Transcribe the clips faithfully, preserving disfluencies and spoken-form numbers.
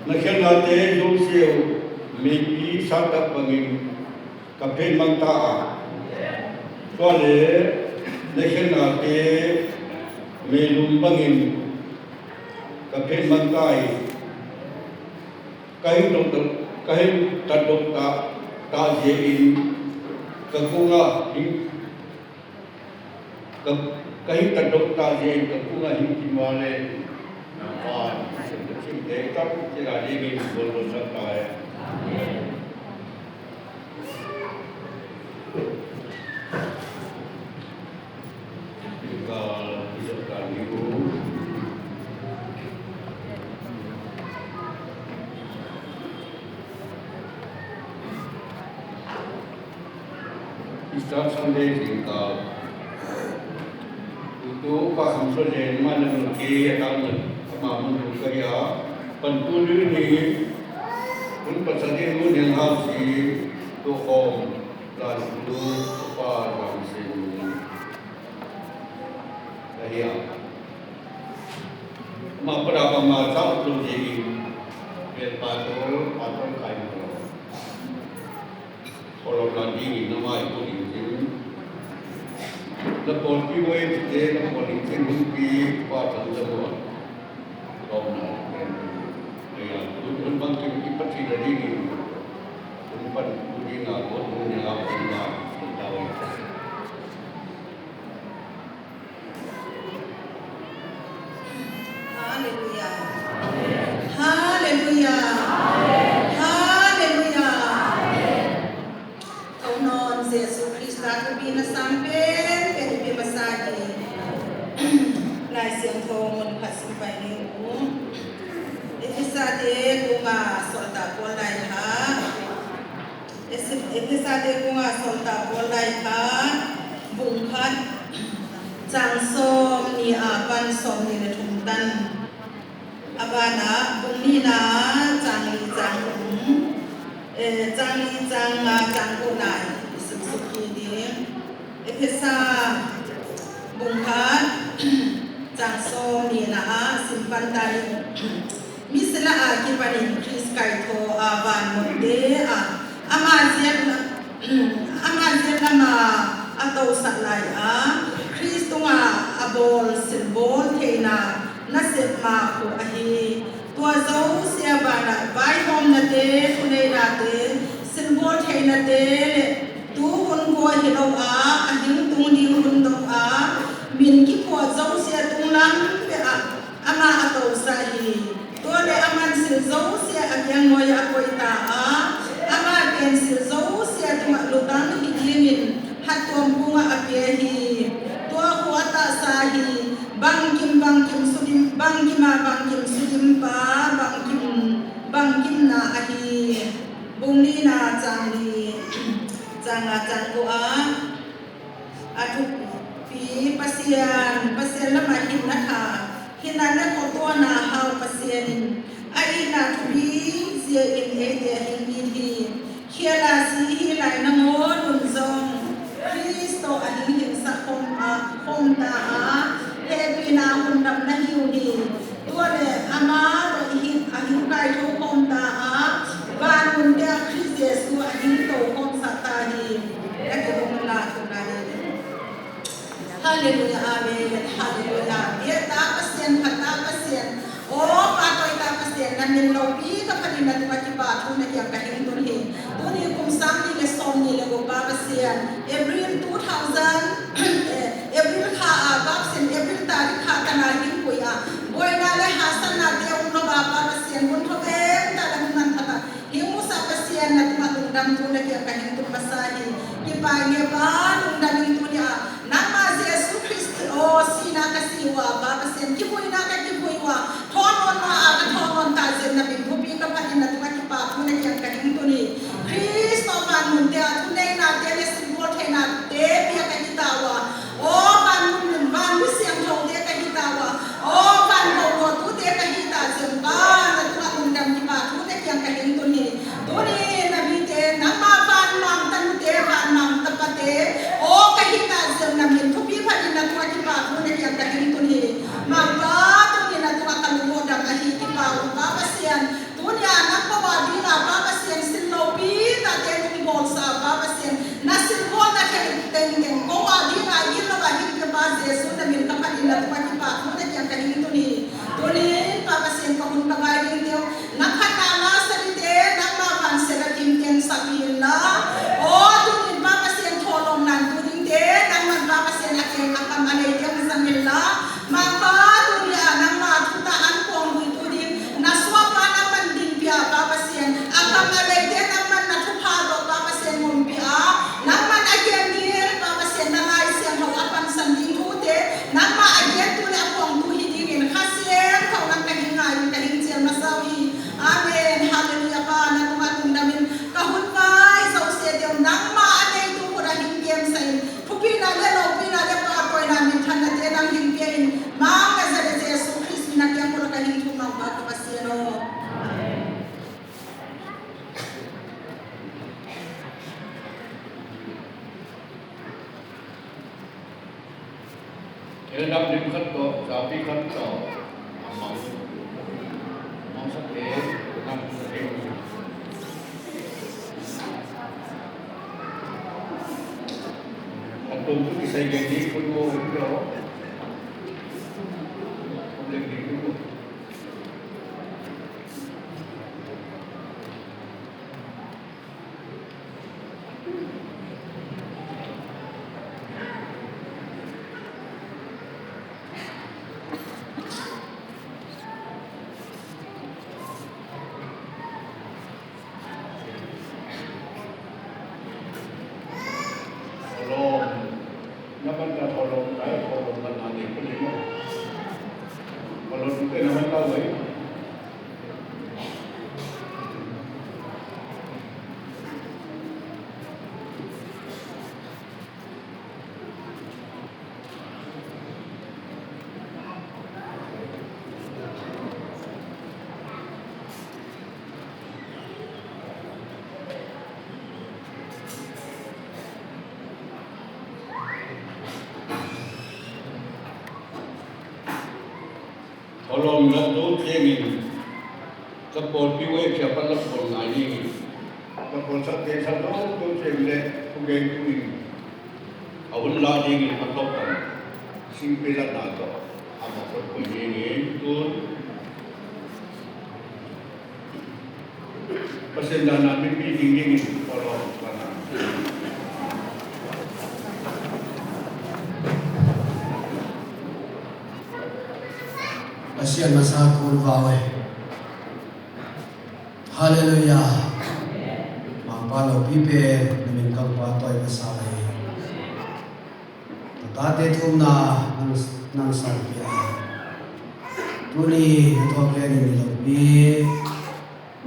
Na khialhnate zong sih uh, meipi sangtak bangin ka phet mang ta a, tua le na khialhnate meilum bangin ka phet mang ta hi. Ka hing dok, ka hing tat dok ta, ta zia in ka kungah hing, ka, ka hing tat dok ta zia in ka kungah hing kim va le na pa, sim sim te tam ci la ding in bol bol sak ta e. Easter Sunday zingkal. Tutu Pa Kham Suan Len mah na nung kei a tang ngat ama mun tung ka hia. Pan tu lu ni hun pasal ding lu niang hau si tu khawm la lu tu pa lam sin ka hia. Ma pada pa ma sa tu di in bel pa tu pa tu kai mo. Kolom na ding in na mai ko ding cin. Na pawl pi wei te na pawl ding cin hun pi pa tan ta mo. Kolom na ding cin. Ai ya, hun hun bang cin ki pati na ding in. Hun pan hun ding na ko hun ding na ko ding na. Hun ta wei. Halleluia. Halleluia. Halleluia. Ko nawn Jesu Khrista thupi na sang pen pen i pe masa hi. Lai Siangtho mun khat sim pai ni u. Efesate kunga sawltak Paul lai kha. Efesate kunga sawltak Paul lai kha, bung khat, cang sawm nih a pan sawm nih le thum tan. A banah bung nihna cang li cang thum, eh, cang li cang nga cang kuhna i simsuk hi ding. Efesa bung khat, cang sawm nihna ah sim pan ta in. Misila a kipanin Khrist kaithaw a vanmutte ah ama ziat lam, ama ziat lama a tosak lai a, Khrist tunga a bawl silbawl theihna nasep ma khu ahi. Tua zosia banah vaihawmnate, thuneinate, silbawl theihnate le tu hun khua hi lo a, a hing tung ding hun dong a, min kiphuah zosia tunglam pia ah ama a tosa hi. Tua le a mansil zosia a kiang nuai a koi ta a, ama pensil zosia tungah lutang hi dingin hattuam kungah a pia hi. Tua khua a tahsa hi. Bangkim bangkim sudim, bangkima bangkim sudimpa, bangkim bangkimna ahi. Bung nihna cang li, cang nga cang kua a thupi Pasian, Pasian lamah hinna tha, hinna le khuatuahna hau Pasian in a itna thupi zia in eite a hing it hi. Khial a si hi lai nangawn un zong Khrist tawh a hing hingsak khawm a, khawm ta a, hehpihna hun dam na hi uh hi. Tua le amah tawh i hing, a hing kaitho khawm ta a, vanmunte ah Khrist Jesu a hing to khawmsak ta hi. Na kihong la thumna hi. Halleluia, amen, halleluia. Biakta Pasian, phatna Pasian, aw, pahtawi ta Pasian, na min lopi ka phat in na tungah kipahthu na hiam ka hing tun hi. Tuni kum sang nih le sawm nih le guk Pa Pasian, April two thousand, eh, April kha a, Pa Pasian, April tarik kha tan a hing pui a, buaina le hahsatnate om lo a, Pa Pasian, hun thawveng ta le hun manpha ta hing Thu na kiang ka hing tun masa hi. Kipai nge Pa, lungdam ing tuni a nangma Jesu Khrist aw sihna ka si uh a, Pa Pasian, kivuina ka kivui uh a, thawn nawn ma a ka thawn nawn ta zen na min thupi ka phat in na tungah kipak thu na kiang ka hing tun hi. Khrist aw, van munte a thuneinate le silbawl theinate pia ka hi ta uh a, aw van mun, van mi siangthote ka hi ta uh a, aw van gawgawtute ka hi ta zen Pa, na tungah lungdam kipak thu na kiang ka hing tun hi. Tuni na mite, nangma vanmang tanute, vanmang tapate aw ka hi ta zen na min thupi phat in na tungah kipak thu na kiang ka hing tun hi. Mangpa, tuni na tungah ka lungdam dam ahi kipak uh Pa Pasian. Tuni a nang ko a ding a Pa Pasian, sillopi tate nung bawlsa Pa Pasian, na silbawl na khel tengteng ko a ding a it lo a hing pia Pa Jesu na min ka phat in na tungah kipak thu na kiang ka hing tun hi. Tuni Pa Pasian, ka hun ka vai dingte uh, na phatna na salite nangma van sel a kim teng sak hi in la. Aw tuni Pa Pasian, thawhlawm nan tu dingte nangman Pa Pasian a keng a kam a leite hong zang in la. Mangpa, tuni a nangma thutak an kuang lui tu ding na suahpa nangman dingpia Pa Pasian, a kam a leite nangman na thupha tawh Pa Pasian ngompia, nangman a gen ding Pa Pasian, na Lai Siangtho a pansan ding thute nangma a gentu le a kuangtu hi dingin Kha Siangtho nang ka hing ngai in ka hing cial masa uh hi. Amen. Halleluiah. Pa, na tungah lungdam in ka hun vai zosia deuh nangma a neitu khut a hing kemsa in, thupina le lopina le pahtawina minthanna te nang hing pia in, mang Nazareth Jesu Khrist min a kiang khut a ka hing thu mang Pa ka Pasian aw. Eldam lim khat tawh, zapi khat tawh, a mang, mang sak e, nang sak e. A tum tu kisai gen ni kun mo kun lo. Kun le ni kun mo. Thawhlawm. Na man ta thawhlawm, thawhlawm man na nei pun ni maw. Thawhlawm tu te na man ta wai. Thawhlawm na to ciangin ka pawlpi uh ei khia pan la pawl ngai dingin ka pawlsakte sa to to ciang le thugen tu in a hun la dingin a tawp pan singpi latna tawh a ma khot koi dingin tun Pasian dan a mipi ding dingin pawlawm pana. Pasian masa kun vau e. Halleluiah. Mangpa lopi pen na min kangpa tawi masa e. Tate thumna nang, nang sang pia. Tuni na thawk le ni lopi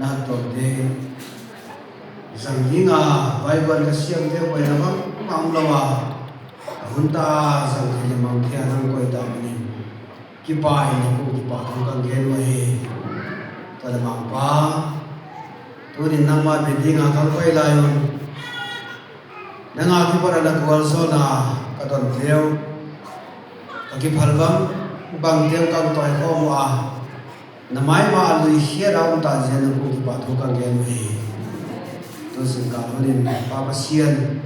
na hat tawm ding zang ding a Bible ka siam deuh pai na bang bang lo a, a hun ta zang thei le mang thei a nang koi ta manin kipa in na kung kipa thang kang gen uh hi. Tua le mangpa tunin nangma bia ding a kang pai lai un. Nang a kipan a na gualzawhna ka don teu, ka kiphal bang bang teu ka tawi khawm uh a, na maima a luikhiat a om ta zia na kung kipa thu ka gen uh hi. Tu zingkal hunin Pa Pasian,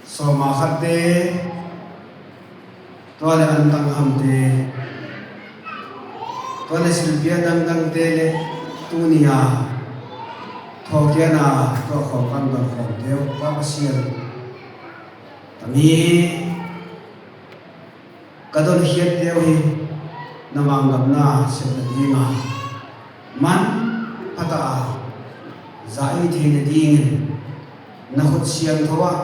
sawma khatte, tua le antang hamte, tua le silpia dangdangte le tuni a thawhkian a tuahkhawm kan bankhawmte uh Pa Pasian, tami ka donkhiatte uh hi na manggapna sepna dinga man phata a za ei theihna dingin na khut siangtho ah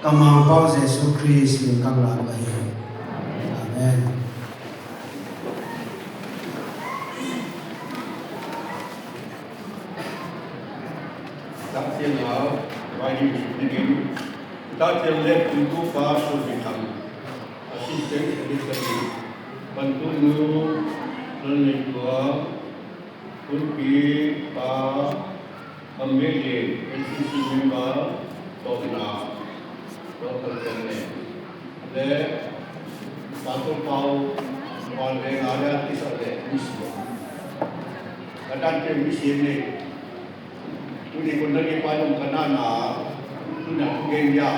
ka Mangpau Jesu Khrist min ka lak ahi hi. Amen. Takciang a, vai ding sut dingin, takciang le Tuntu Pa Suan Bik Thang, Assistant Secretary, Bantu Nu Lal Nei Tua, Tunpi Pa Kam Mei Lian, N C C member, Tawkna, Doctor Ken Leng, le Pastor Pau, Pau Leng a le a kisa le mission. Ka dan te mission ne. Tuni kun lagi pa dong ka na na, tuna ku gen ya.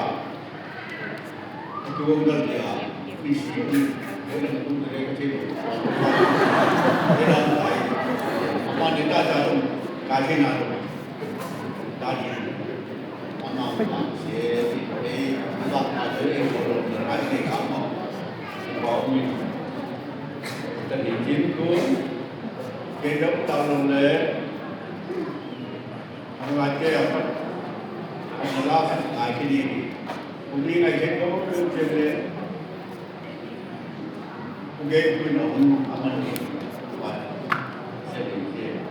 Ka tu wong dal dia, mission ni, ko na ku te ka te lo. Ke dan ai. Apa ni ta ta dong, ka te na dong. Ta ni. Ama ma se, eh, ba ma se, eh, ko lo, ka te ka ma. Ba mi. Ta ni jin tu. Ke dap ta lo le. Ang latte apat, ang lala khat ngai kini. Kung ni ngai khet ko, kung khet le, kung khet ko na un aman ni. Wat, seven khet.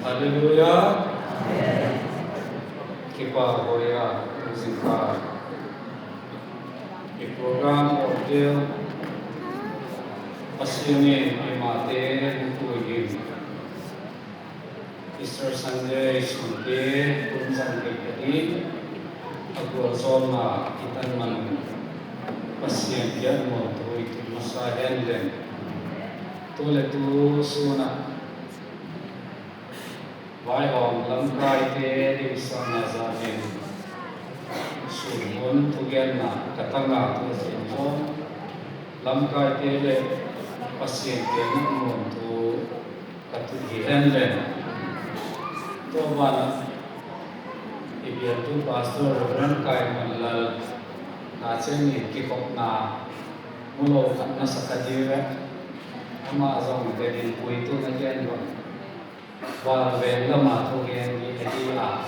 Halleluiah. Kipak huai a, tuzingka i program awltel Pasian in eimate hong tui hi. Easter Sunday sunte hun zang kei ka ding, a gualzawhna i tan man Pasian kiang muantu i kip masa hen leng. Tu le tu sunah vaihawm lamkaite deihsakna zanin sun hun thugenna ka tanga tu zin zong lamkaite le Pasian kiang muantu ka tuh hi hen leng. Tua banah i bialtu Pastor Reverend Kai Muan Lal na ciangin kikhopna mu lo khat na sa ka ding eh. Amah zong Dadin Pui tungah a gen bang Val veng lamah thu gen ding ahi a,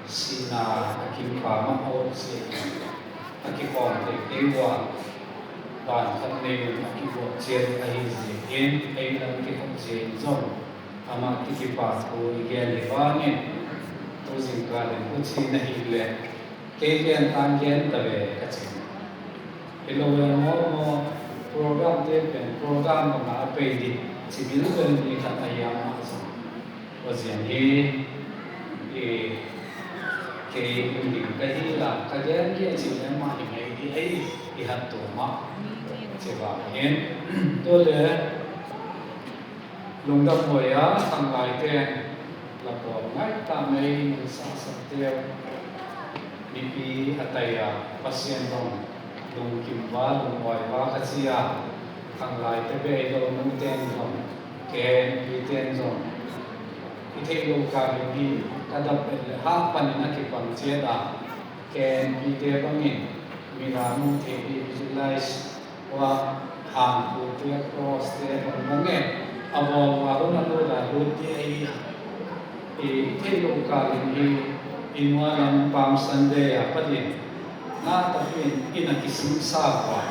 sihna a kimpa mah a om si a kikhawm theih kei uh a, van khat nei un a kibuak ciat ahi ziakin ei lam kikhop zia in zong amah kikipa thu i gen hi vanin, tu zingkal in huci na hih leh kei ken tang gen ta ve ka ci. Hi lo e maw, maw, program te pen program bangah a pei dih ci bil pen ni khat a hiam mah zong. Tua ziang hi, i, kei in ding ka hi la ka gen hi a ci leh mah hi mei dih ei i hat tu mah. Ci va hin. Tua le Lungdam huai a, khanglaite, la pawl ngaih ta mei nang sahsahte, mipi a tai a, Pasian zong lungkim va, lungawi va ka ci a, khanglaite bek hi lo, nute in zong, K N P te in zong, i theih loh kal in hi, ka dap pen le hah panin a kipang ciat a, K N P te bangin, mina mu thei hi, visualize, tua hangpute, cross te bang bang e, a bawl va hun a lut a lut dih ahi a. I theih loh kal in hi, i nualam Palm Sunday a pat in, na takin inn a kisimsa uh a.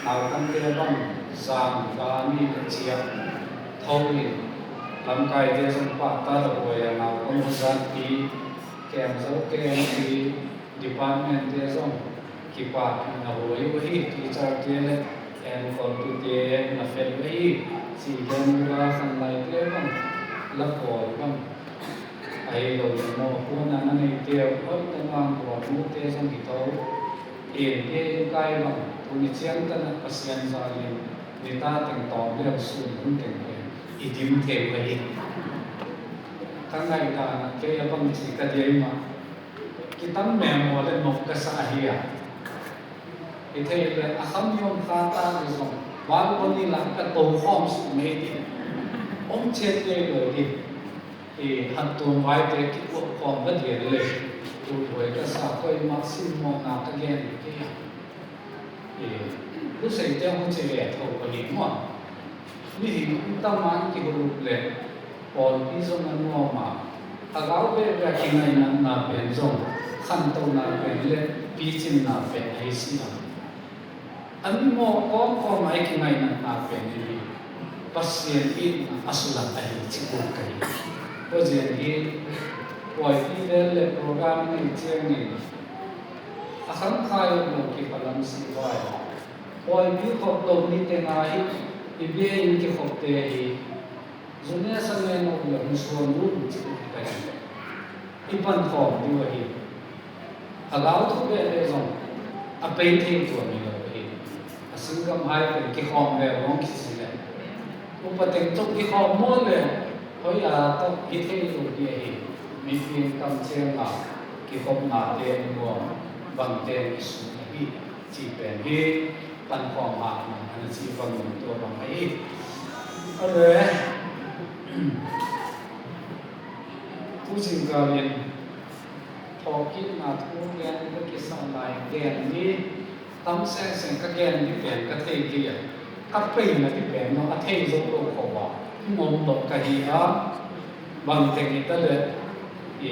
Nautangte bang zan va ni le ciah tho in, lamkaite zong pahtak a buai a, nautang zan pi, kem zo kem pi, department te zong kipahpihna huai uh hi, teacher te le enkol tute na fel uh hi, ci gen uh a, khanglaite bang, la pawl bang, Hei lo le maw, puanna na neite uh, hoih tawh ngang tua mute zong hi tho. In, in kai bang, tuni ciang tanah Pasian zalin, nitak teng tawm le sun hun teng pen i dim thei uh ahi. Ka ngaihdan ah kei a bang ci ka diai mah, kitam memaw le nok ka sa ahi a. I thei le a kham i om kha ta le zong, val bang i lak ka to khawm suk mei ding. Om ciat kei lo ding. I hattuam vaite kikuah khawm ka dial le, tu huai ka sa, koimah simmawhna ka gen kei a. I, lu seite hong ci ve tho ka hi maw. Mihing tam a kihulup le pawlpi zong a nuam a, a gau veve a kingainatna pen zong khantohna pen le picinna pen ahi si a. A mimawh kawmkawm a i kingainatna pen hi. Pasian itna a sulak ahi cih ka hi. Tua ciang hi, pawipi vel le program nei ciangin a khangkhai lo kiphalam si vai. Pawipi khop lo ni teng ah hi, i bia in kikhopte hi. Zune sa ngen awk le hong suan un cih ka hi. I pan khawm ding uh ahi. A gau thu veve zong a pei thei tuam hi lo ahi. A singgam hai pen kikhawm ve hong kici le, upa teng tawh kikhawm maw le, hoi a tawh hi thei lo ding ahi. Mipil kam ciang a kikhopnate nuam, bangte i sut ahi. Cih pen hi, pan khawm hak man a na cih bang tua bang ahi. A le, tu zingkal in thawhkikna thu gen ka kisam lai gen ni, tam senseng ka gen ni pen ka thei kei a, ka peina ni pen no a thei zo lo kho a, i ngom lo ka hi a, bang teng hi ta le, i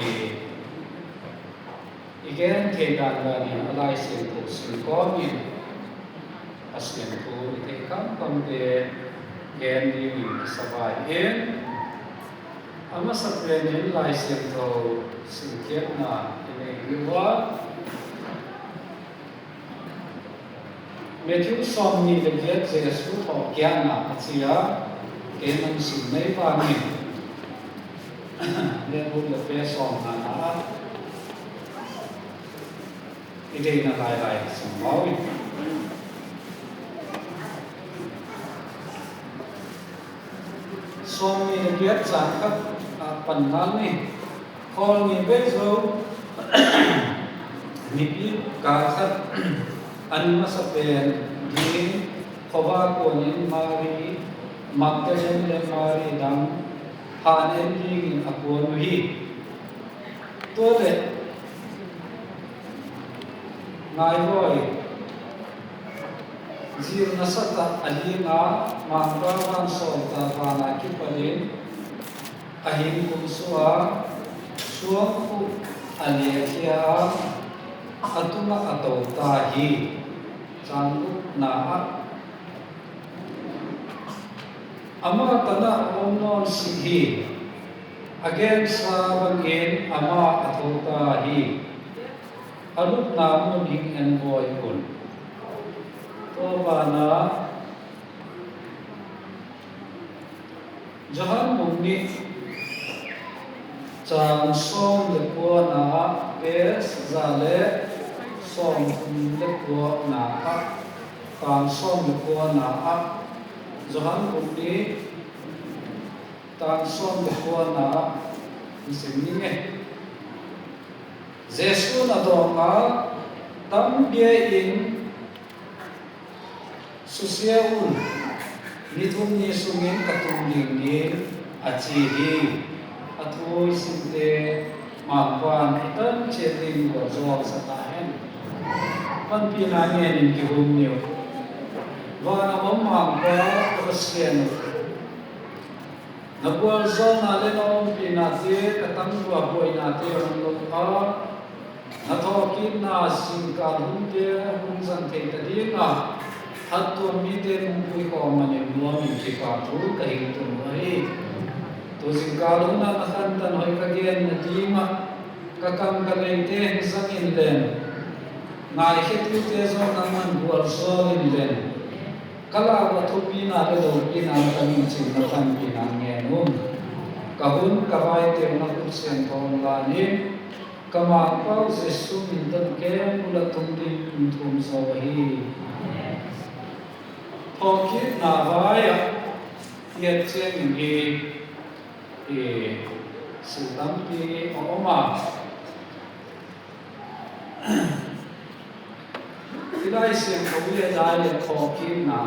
I gen thei dandan in a Lai Siangtho sim kawmin Pasian thu i theih kamkamte gen dingin kisavai in, a masa penin Lai Siangtho simkhiatna i nei ding uh a, Matthew sawmnih le giat, Jesu thawhkikna a ci a, kei nang sim nei vangin Matthew le pe sawmnga na ah i deihna lailai sim mau in. Sawmnih le giat, cang khat ah pan ngal ni. Khawl ni vei zo, mipi kal khat, an masa pen ding khuavak kuanin Mari Magdalene le Mari dang han en dingin a kuan uh hi. Tua le, ngai voi, zil nasatak a ding a, Mangpa vansawlta van a kipanin a hing kum suah a, suangkhuh a lekhia a, a tungah a to ta hi. Cang gukna ah, amah tanah a om nawn sih hi. A gensa bangin amah a tho ta hi. A lutna mun hing en voi un. Tua banah Johan bung nih, cang sawm le kuana ah, ves za le sawm thum le kuana ah, cang sawm le kuana ah, Johan bung nih, cang sawm le kuana ah, sim ni ngei. Jesuh in a dawng a, tam bia in susia un, ni thum ni sungin ka tung ding hi, a ci hi. A thu i simte Mangpa in i tan ciat ding gualzawh sa ta hen. Panpihna ngenin kihum ni uh. Van a om Mangpa, ka Pasian uh. Na gualzawhna le na ompihnate ka tangthu a buainate hong lo a, na thawhkikna zingkal hunte hong zang thei ta ding a, hattuam mite nungpui khawm manin nuamin kipa thu ka hing tun uh hi. Tu zingkal hun ah na khantan hoih ka gen nading ah, ka kam ka leite hong zang in len, ngaikhiatute zong nangman gualzawl in len, ka lau ah thupina le lopina na ka nungcin na panpihna ngen un. Ka hun ka vaite uh na khut siangtho hong la in, ka Mangpau Jesu min tawh kem uh la tung ding in thum zo ahi. Thawhkikna vai-ah i et ciangin hi, i sil tampi a om a, i Lai Siangtho i et lai le thawhkikna,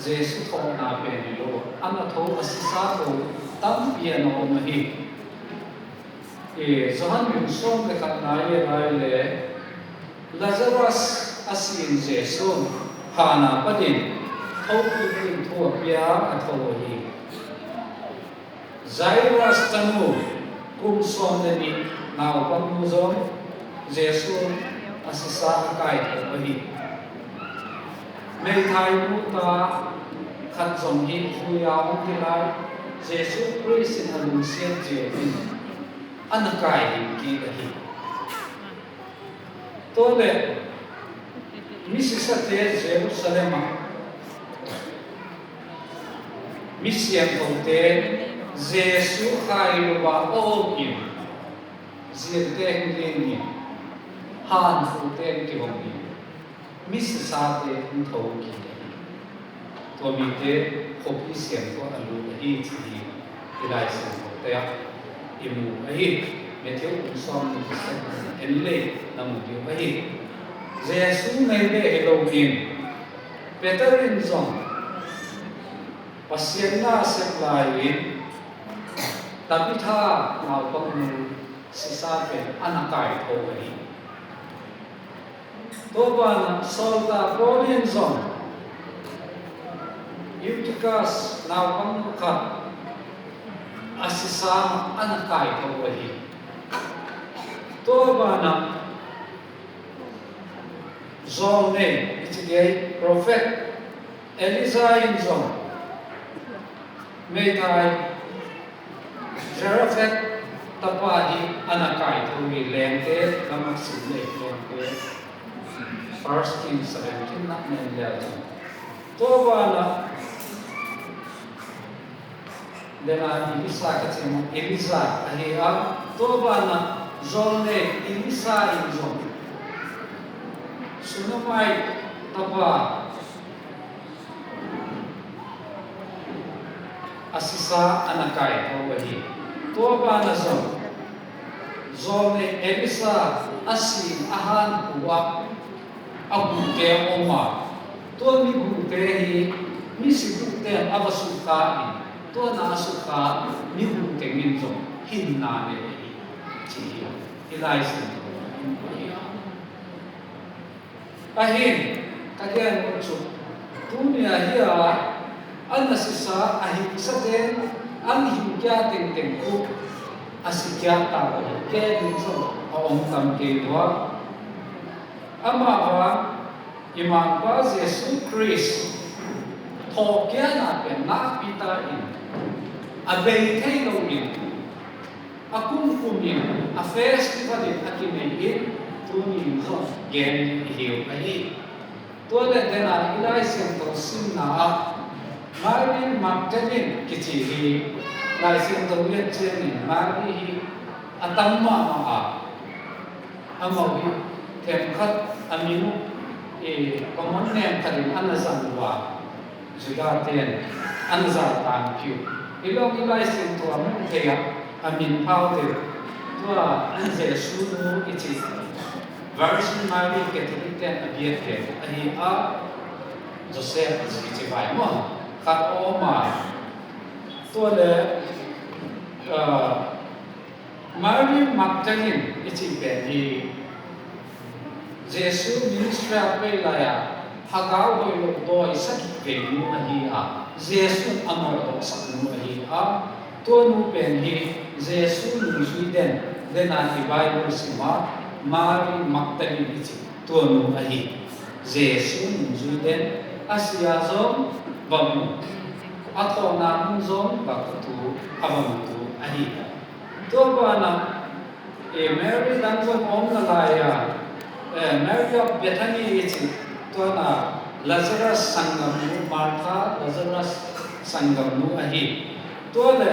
Jesu thawhna pen hi lo, a na tho a sisa ko tampi a na om ahi. I Johan bung sawm le khatna i et lai le Lazarus a si in Jesu hana patin thokik ding thu a pia a tho ahi. Jairus tanu, kum sawm le nih naupangnu zong Jesu a sisa a kaitho ahi. Meithainu ta khat zong hi, zui-a hong kilai, Jesu Khrist in a lungsiat zia in a na kai ding kik ahi. Tua le, misisate Jerusalem ah mi siangthote Jesu khai lo a om in, ziate hong ling in, hanthute hong kihong in, misisate hong tho kik ahi. Tua mite khuapi siangtho a lut ahi ci hi i Lai Siangthote ah i mu ahi. Matthew bung sawm nih, en le na mu ding ahi. Jesu nei bek hi lo in, Peter in zong Pasian na sep lai-in Tabitha naupangnu sisa pen a na kaitho ahi. Tua banah sawltak Paul in zong Eutychus naupangnu khat a sisa a na kaitho ahi. Tua banah zawlnei i ci kei prophet Elijah in zong meithai Zarephath tapa hi a na kaitho hi. Lengte, lamak sim le Lengte, First Kings seventeen na en le cang. Tua banah dena Elisa ka ci maw, Elisa ahi a, tua banah zawlnei Elisa in zong Shunammite tapa a sisa a na kaitho ahi. Tua banah zong zawlnei Elisa a si a hanpu ah a gute a om a, tua mi gute hi misi gute in a va sukha in, tua na a sukha mi gute in zong hinna nei ahi ci hi. I Lai Siangtho ahi a. Ahi, ka gen uh cu, tuni ahi a, a na sisa a hingsa teng, a hingkia tengteng uh a sikia ta uh hi. Gen in zong a om tam kei tua. Amah va i Mangpa Jesu Khrist thawhkiatna pen nakpi ta in a bei thei lo in, a kumkum in, a festival in a kinei in, tuni in zong gen i hi uh ahi. Tua le dena i Lai Siangtho simna ah Mary Magdalene kici hi. Lai Siangtho lian ciangin Mary hi a tam mahmah a, amau hi themkhat a min uh, eh, common name khat in a na zang uh a, Judah ten a na zaltan phiu. Hi lo, i Lai Siangtho a mun thei ah a min phau te. Tua Jesu nu i ci Virgin Mary Catholic ten a biak te ahi a, Joseph a ci ci vai maw, khat a om a. Tua le, ah, Mary Magdalene i cih pen hi Jesu ministry a pei lai-a thagau hoih lo dawi sagih vei nu ahi a, Jesu a mawhdawhsak nu ahi a, tua nu pen hi Jesu nungzui den, dena i Bible sim a Mary Magdalene i cih tua nu ahi. Jesu nungzui den, a si a zong va mu, a thawhna mun zong va kotu, a va mutu ahi. Tua banah, eh, Mary dang zong om na lai-a, eh, Mary of Bethany i cih, tua na Lazarus sanggamnu, Martha, Lazarus sanggamnu ahi. Tua le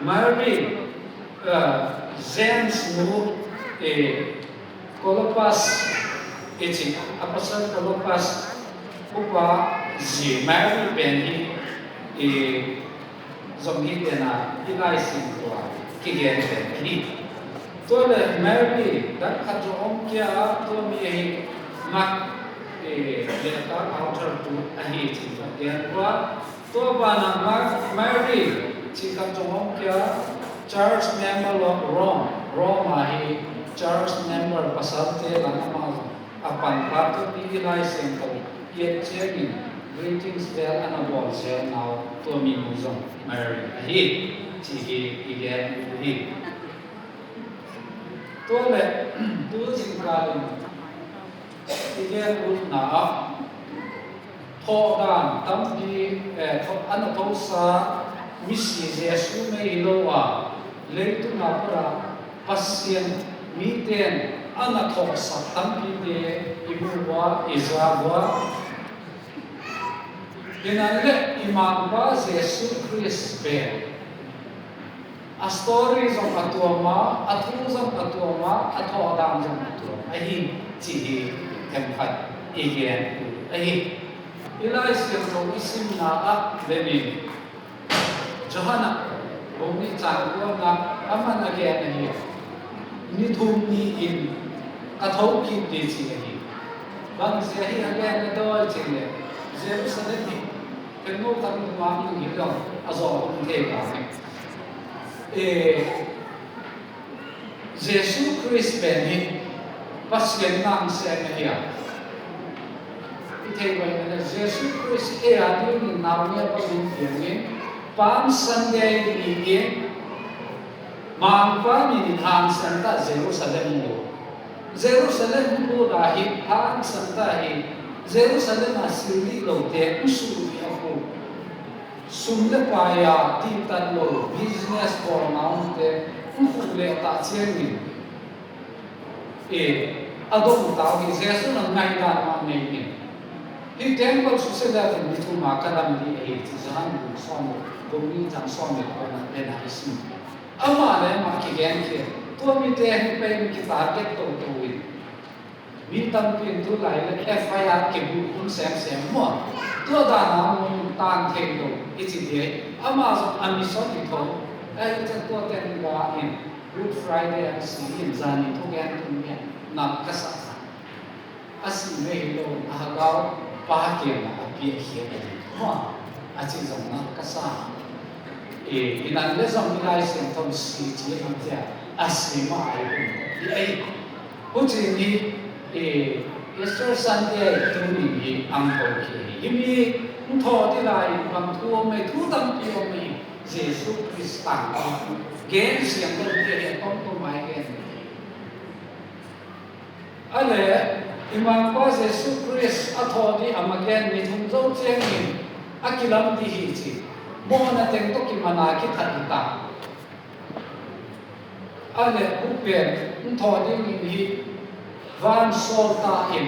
Mary, uh, James nu, eh, Clopas, eh, ci, Apostle Clopas upa zi Mary pen hi, eh, zong hi tena i Lai Siangtho ah kigen pen hi. Tua le Mary dan khat zong om kei a, tua mi ahi Mark, eh, lehkha author tu ahi ci-in ka gen tua. Tua banah Mar-, Mary cih khat zong om kei a, church member of Rome. Rome ah hi church member pasalte lam amah zong a panpa tua mi i Lai Siangtho i et ciangin greetings vel a na bawl zelna uh tua mi nu zong Mary ahi cih hi i gen uh hi. Tua le tu zingkalin i gen utna ah thawhdan tampi, eh, tho-, a na thosa misi Jesu mei hi lo a, leitung a pura Pasian miten a na thawhsak tampite i mu ua, i za ua. Hinanle i Mangpa Jesu Khrist pen a story zong a tuam a, a thu zong a tuam a, a thawhdan zong a tuam ahi cih hi themkhat i gen uh ahi. I Lai Siangtho i simna ah venin Johan ah bung nih cang kuana ah a man a gen ahi. Ni thum ni-in ka thokik ding ci ahi. Bang zia hi a gen a dawi cih leh Jerusalem hi. Ken no kan ma ning hi lo a zaw hong thei ka hi. Eh, Jesu Khrist pen hi Pasian nang sem ahi a. I thei bai na Jesu Khrist he a ding in nau ne pa min piang in Palm Sunday ni-in Mangpa min in hangsan ta Jerusalem mu. Jerusalem mu da hi hangsan ta hi. Jerusalem a sil dih lo te, u su dih a khu. Sum le pai a dihtat lo business bawlna omte hong khuh leh tah ciangin, eh, a dong tau hi. Jesu in a ngaihdan mah nei in, hih temple susia leh ni thum a ka dam ding ahi ci Johan bung sawm, bung nih cang sawm le kua na pen a i sim. Amah le amah kigen khia. Tua mite hih pen kitarget toto in. Mi tampi in tu lai le F I R kibuh hun semsem maw. Tua dan a mun tan thei lo i ci ding. Amah zong a mission i tho. Ai, i cian tua ten ba in Good Friday a si in zani thugen tun gen nak ka sa. A si mei hi lo a hagau pa kiang a piak khia ka ding maw. A ci zong nak ka sa. Eh, i nan le zong i Lai Siangtho si ci a hang cia a si mah ai hun. I ai Hucin hi, eh, Easter Sunday tuni hi ang ko hi. Himi hong thaw ding lai bang thu om ei, thu tampi om ei, Jesu Khrist tang gen siang lo ding hi a tom tom ai gen. A le, i Mangpa Jesu Khrist a thaw ding a ma gen ni thum zo ciangin a kilam ding hi ci. Mawhna teng tawh kiman a kithat hi ta. A le, bup pen hong thaw dingin hi van sawltak in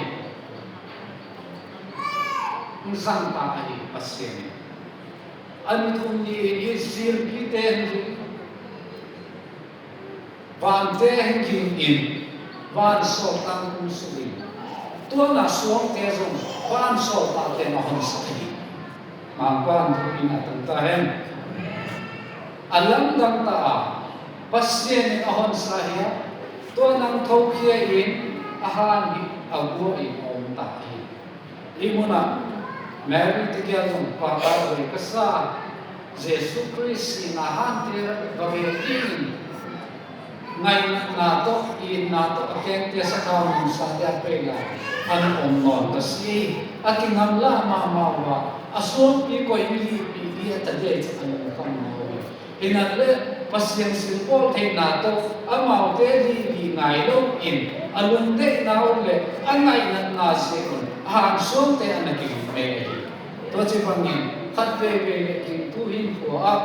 hong zang ta ahi Pasian in. A ni thum ni-in hi zilpite hong zin, vante hong ging in, van sawltak hong suk in. Tua na suangte zong van sawltakte na honsak hi. Mangpa in thupina tang ta hen. A lamdang ta a, Pasian in a honsa hi a, tua nang thokhia in a han hi a gua in a om ta hi. Hih munah Mary tigial zong pata zoi ka sa, Jesu Khrist sihna hante va ve dingin ngainatna tawh, itna tawh a kengte sathau nunsa dia pei la an om nawn ta si. A kingamla mahmah uh a, a suangpi koih mi lihpih ding a ta dia ci a lungkham nawn uh hi. Hinanle Pasian silpawl theihna tawh amaute lihpih ngai lo in a lungdeihna uh le a ngaihnatna zia un a hangsuangte a na kilingmei ahi. Tua ci bangin khat veivei le gingtu hinkhua ah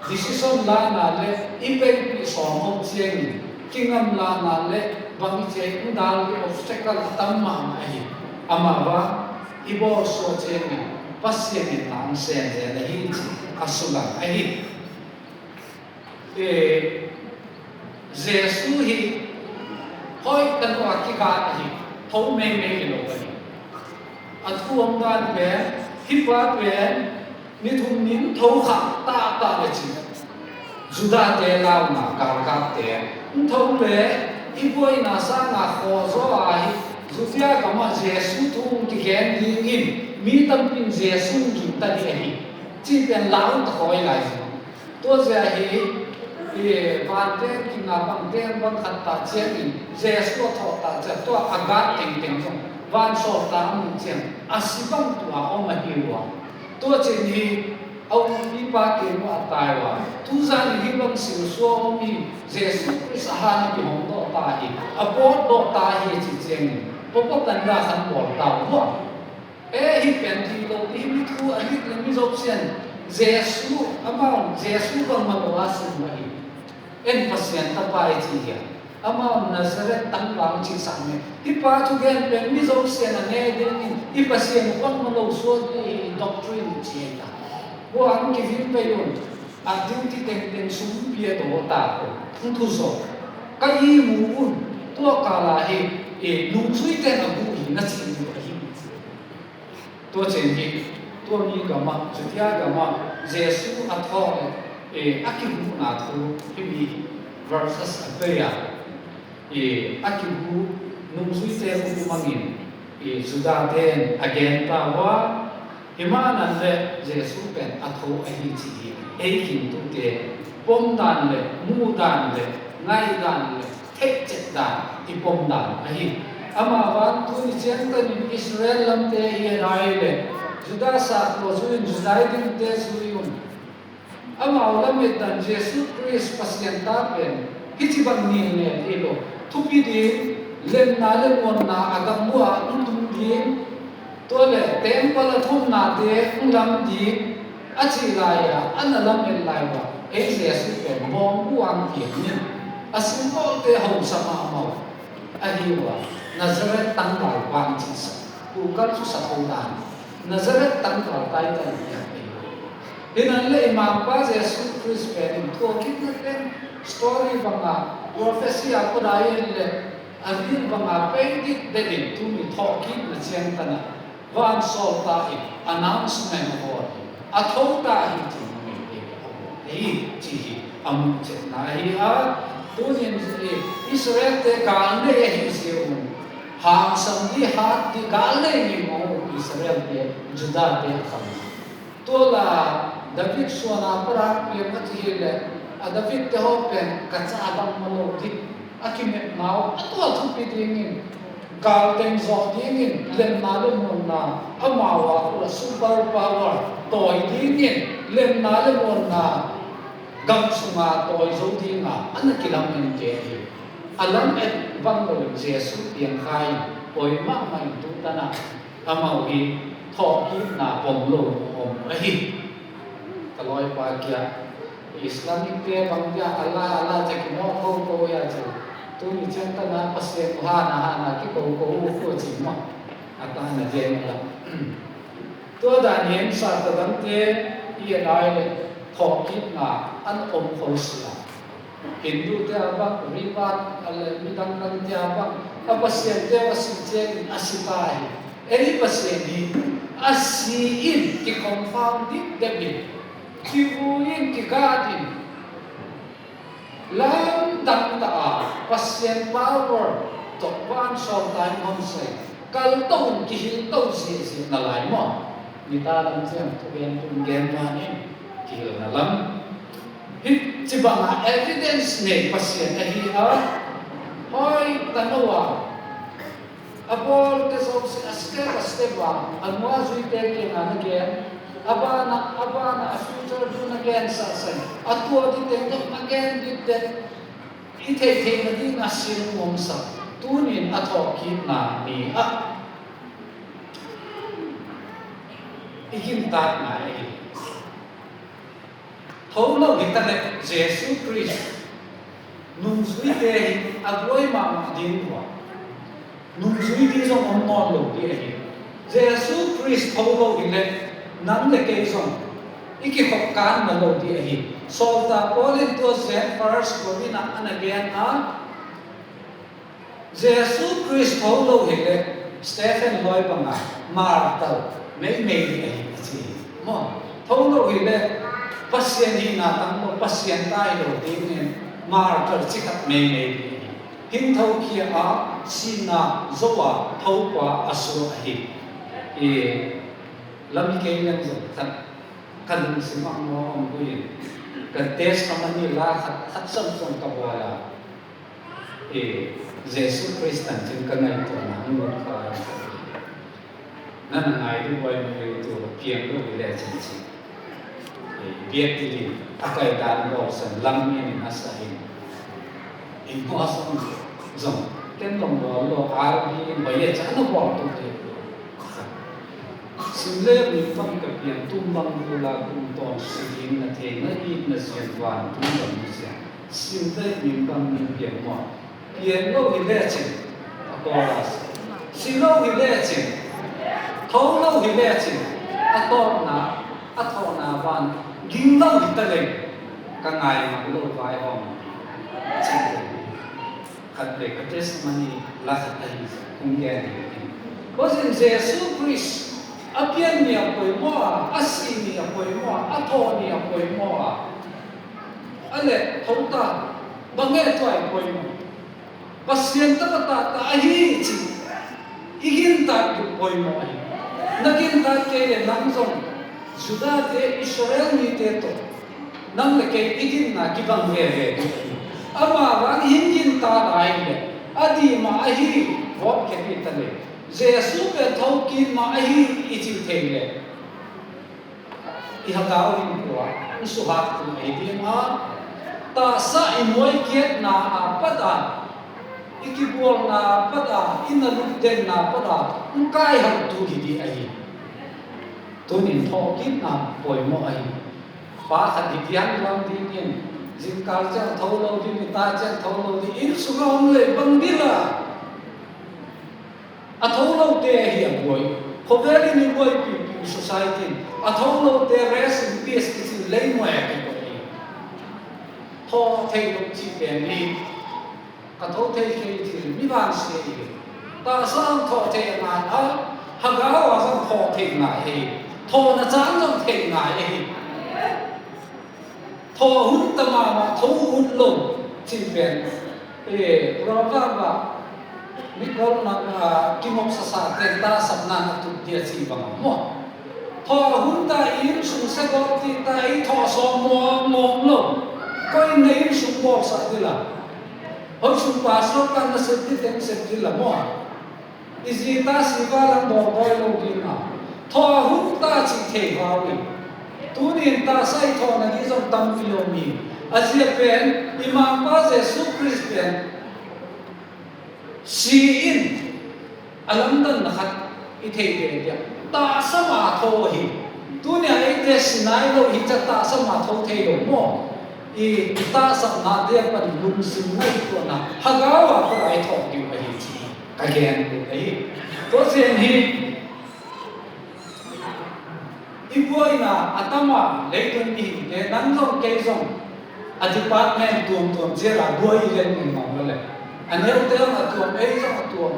decision lana le i peipih sawm om ciangin kingamlana le bang i cia i dal i obstacle a tam mahmah ahi. Amah vang i bawlsuah ciangin Pasian in na ang senzen ahi ci a sulang ahi. Eh, Jesu hi hoih tanu a kikhat ahi, tho meimei hi lo ahi. A thu om dan pen, hih pa pen ni thum ni tho kha taktak le ci. Judate launa galkapte, tho le i buaina sanga khaw zaw a hi, Judea gamah Jesu thu kigen dingin mi tampi in Jesu gingta ding ahi, ci pen lau ta khawi lai zong. Tua zia hi, i, vante kinga bangte bang khat ta ciangin Jesu a thawh ta ciang, tua a gat tengteng zong vansawlta a muh ciang a si bang tua om ahi uh a. Tua cin hi a umpipa kei uh a tai uh a. Tuzan in hih bang silsua om hi, Jesu Khrist a han a kihong dawh ta hi, a pawt dawh ta hi ci ciangin pawpaw tanda khan bawl ta uh a. E, hih pen dih lo, hih mi thu a dik le mi zopsian Jesu, amau Jesu bangmah lo a sim ahi. En Pasian tapa i ci hia? Amau Nazareth tangval ci sak me. Hih pa thugen pen mi zopsian a ne dingin, hih Pasian bangmah lo suak ding hi doctrine ci hi ta. Hua ang kivim pei un, a duty tengteng sum pia to ta ko. Hong thu so. Ka i mu un, tua kala hi, e, nungzui ten a bu hi na ci ni ahi. Tua cin hi, tua mi gamah, Judea gamah, Jesu a thawh le, eh, a kihuhna thu, hih mi verses a pei a, eh, a kihuh nungzuite uh mangin, eh, Judate'n a gen ta uh a, hih manan le Jesu pen a tho ahi ci hi, ei gingtute, pom dan le, mu dan le, ngai dan le, theih chet dan, i pom dan ahi. Amah van tuni ciangtanin Israel lamte hi a nai le, Judah sakhaw zui un, Judah dingte zui un. Amau lamet dan Jesu Khrist Pasian ta pen hih ci bang ni le hi lo. Thupi ding, lemna le muanna a gam uh ah hong tung ding, tua le temple a thumnate hong lam ding, a cih lai-a, a na lamet lai uh ah, ei Jesu pen bawng buang piang in, a simbawl te hausa mahmah uh ahi uh a, Nazareth tangval bang cihsa, kukal thusa tho dan, Nazareth tangval taitai piang ahi uh. Hi nan le i Mangpa Jesu Khrist pen in thuakitna pen story banga, prophecy a kudai in le a ril banga pei dik denin tuni thawhkikna ciangtana vansawlta in announcement a bawl hi. A tho ta hi ci hi, ci hi a muh cetna ahi a. Tunin Israel te gal nei ahi zia un, hangsan di hat di gal nei ngim uh Israel te, Judah te a kam. Tua la David suana parak piang a ci hi le, a David te haw pen ka ca bang ma lo di, a kimepna uh a tua thupi dingin, galteng zawh dingin, lemna le muanna amau a uh a super power tawi dingin, lemna le muanna gam sunga tawi zo dinga a na kilamen te hi. A lamet bang lo in Jesu piang kha in, poi mahmah in tu tana amau hi thawhkikna pom lo om ahi. Ka lawipa kia Islamic te bang dia Allah Allah ca kimawh koko ia ca. Tuni ciangtana Pasian uh hana hana kikoko uh kua ci mah. A ta na gen la. Tua dan hian sa ta dangte i a nai le thawhkikna an om kho sia. Hindu te a bang, ribat, a le midang dang te a bang, a Pasian te a si ciangin a si ta hi. Ei Pasian hi a si in kiconfound dikdek in, kihu in, kigat in, lamdang ta a Pasian power tawh vansawlta in honsai, kalto in kihilto ziahziah na lai maw? Nita lam ciang thugen tun gen manin kihilna lam. Hih ci banga evidence nei Pasian ahi a, hoi tano a, a bawlte zong si a step a step a, a nuazuite kiangah na gen, a banah, a banah a future tu na gen sahsah, a tua dite na gen dite, i theihtheihna ding a sin nuamsak, tunin a thawhkikna ni ah i gintak ngai ahi. Tho lo hi ta leh Jesu Khrist nungzuite hi a buai mahmah ding uh a, nungzui ding zong om nawn lo ding ahi. Jesu Khrist tho lo hi leh nang le kei zong i kikhop kan na lo ding ahi. Sawltak Paul in tua Jan First Corinth ah a na gen a, Jesu Khrist tho lo hileh Stephen lawi banga martar meimei ding ahi a ci hi. Maw, tho lo hileh Pasian hihna tang lo, Pasian ta hi lo dingin martar cikhat meimei ding ahi. Hing thokhia a, sihna zo a, thopa a suak ahi. I lam i kei leng zong khat ka lungsim ah maw om buin ka testimony la khat khat sam zong ka bawl a. E, Jesu Khrist tancin ka ngaihtuahna hong lut kha. Na na ngai dih buai mi rei tu piang lo hi le cin ci. E, biak dih dih a kai dan lo san lam in a sa in. In hua song zong ken long bawl lo ar bi in bai ye chan na bawl tu dih. Sim le min bang ka pian tum bang bu la kum tawn si ding na thei na it na sian van tum bang na sian. Sim le min bang min pian maw. Pian lo hi le cin. A kawl a si. Si lo hi le cin. Tho lo hi le cin. A tawpna, a thawhna van ging lo hi ta le. Ka ngai mang lo vai hong. Cin. Khat le ka testimony la khat ahi kong gen hi. Tua zin Jesu Khrist a pian ni a poimaw a, a si ni a poimaw a, a thaw ni a poimaw a. A le tho ta, bang e tua i poimaw. Pasian tapa tata ahi ci. I gintak duh poimaw ahi. Na gintak kei le nang zong Judah te Israel mite tawh nang le kei i ginna kibang veve ding ahi. Ama vang i hing ginta lai le a dih mah ahi vawt khe dih ta le Jesu pen tho kik mah ahi i cih thei le i hagau in kua i suhak tu ahi ding a tahsa i muai kiatna a pat a i kibualna a pat a i na lupdenna a pat a i kai hang tu hi dih ahi. Tunin thawhkikna poimaw ahi. Pa khat hi diang lam dingin zingkal ciang tho lo ding, i ta ciang tho lo ding, inn sungah om le bang dila. A tho lote ahi a buai. Khovel in i buai pipi society in a tho lote rest in peace kici lei muai a kibuai. Thaw thei lo ci pen hi. Ka tho thei thei thil mi vansia hi. Tahsa ang thaw thei a ngai a, hagau a zong thaw thei ngai hi. Thaw na cang zong thei ngai hi. Thaw hun ta mahmah tho hun lo cin pen. Eh, proverb ah mi kol na, ah, kingop sasa ten ta sapna na tut dia ci bang maw. Thaw hun ta i inn sung se gawp ti ta i thaw sawm muang muang lo. Koi na inn sung bawlsak dila. Hoi sung pastor kan na sep di teng sep dila maw. I zi ta si va lam bawlbawi lo ding a. Thaw hun ta ci thei vau in. Tunin ta sai thaw na di zong tampi lo mi. A zia pen i mangpa Jesu Khrist pen. Si in a lamdanna khat i thei ve dia. Tahsa mah tho hi. Tunia eite si nai lo hi ca tahsa mah tho thei lo maw? I tahsa mah dia pan lungsim ngaihtuahna hagau a khurai thawk ding ahi ci. Ka gen ding ahi. Tua ciang hi. I buaina a tama leitung mihingte nang zong kei zong a department tuamtuam ciala buai i len mengmang lo le a neute zong a tuam ei zong a tuam.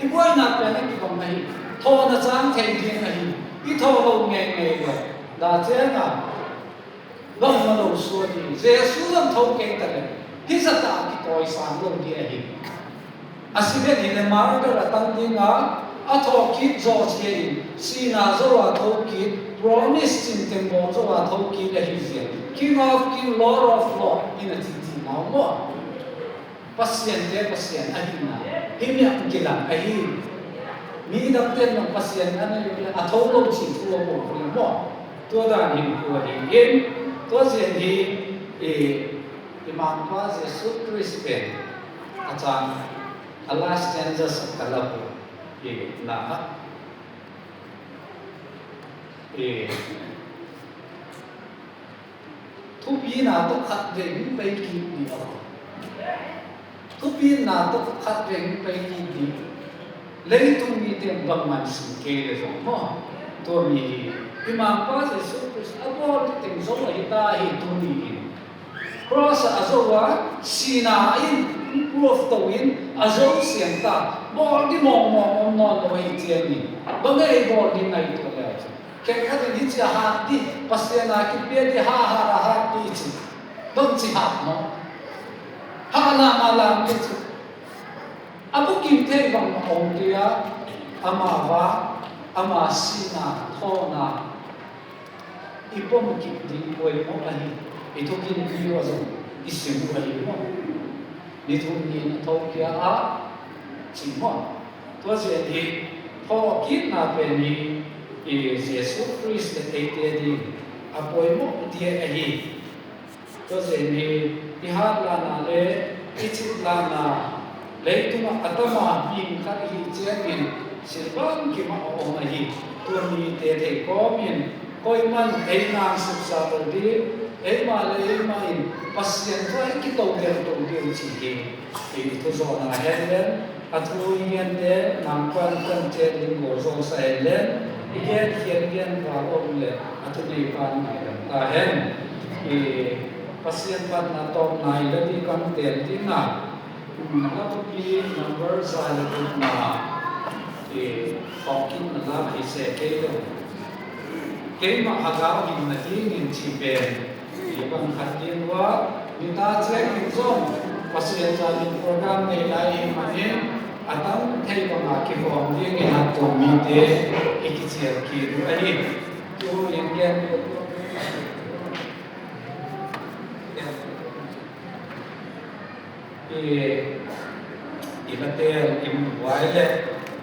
I buaina pian a kibang ahi. Thawna cang thei ding ahi. I thaw lo ngeingei lo. Da cianga. Bangmah lo suak hi. Jesu zong tho kei ta le hih zata kitawisang lo ding ahi. A si vet hi le martar a tang dinga a thawhkik zawh cia in sihna zo a thokik promise cinteng bawl zo a thokik ahi zia King of King, Lord of Lord in a cih cihna maw? Pasian te Pasian ahihna hih miah kilang ahi. Mi dangte nong Pasian a nei uh le a tho lo cih thu a bawl uh le maw? Tua dan hin tua hi in tua zia hi i i mangpa Jesu Khrist pen a cang a last stanza sak ka lak uh hi na i Thupina tawh khat vei hong pei kik dih aw. Thupina tawh khat vei hong pei kik dih. Leitung mite bangmah in sim kei le zong maw? Tua mi hi. I mangpa Jesu Khrist a bawl teng zo ahi ta hi tuni in. Cross ah a zo a, sihna in proof to in a zo siang ta, bawl ding mawngmawng om nawn lo hi ciangin, bang ei bawl ding ngaihtuah le cu. Khenkhat in hi ci a hat dih, Pasian a kipia dih, ha ha a hat dih ci. Bang ci hat maw? Ha lam a lam dih ci. A bukim thei bang a om kei a, ama va, ama sihna, thawhna i pom kik ding poimawh ahi. I thukin pi uh a zong i sim uh ahi maw? Ni thum ni in a thokhia a cih maw? Tua ciang hi thawhkikna pen hi i Jesuh Khrist le eite ding a poimawh ding ahi. Tua ciang hi i hat lana le i cit lana leitungah a tama bing khat i hih ciangin silbang kimah a om ahi. Tua mite theih kawmin koiman ei nang suksa lo ding, eimah le eimah in Pasian tawh i kito deuh to deuh cih hi. I thuzawhna hen len, a thu i gente nang kuan kuan ciat in gawlzawng sa hen len, i gen khian gen val om le a thunei pan ngaidam ta hen. I Pasian phatna tawpna i la dih kam tel dihna, Labupi number za le gukna, i thawhkikna la hi se kei lo. Keimah a gau hing na dingin cih pen i bang khat ding uh a, nita ciangin zong Pasian zalin program nei lai ahih manin a tam thei banga kihawm dingin a tua mite i kicial kik uh ahi. Tu in gen i, i la tel i muh vai le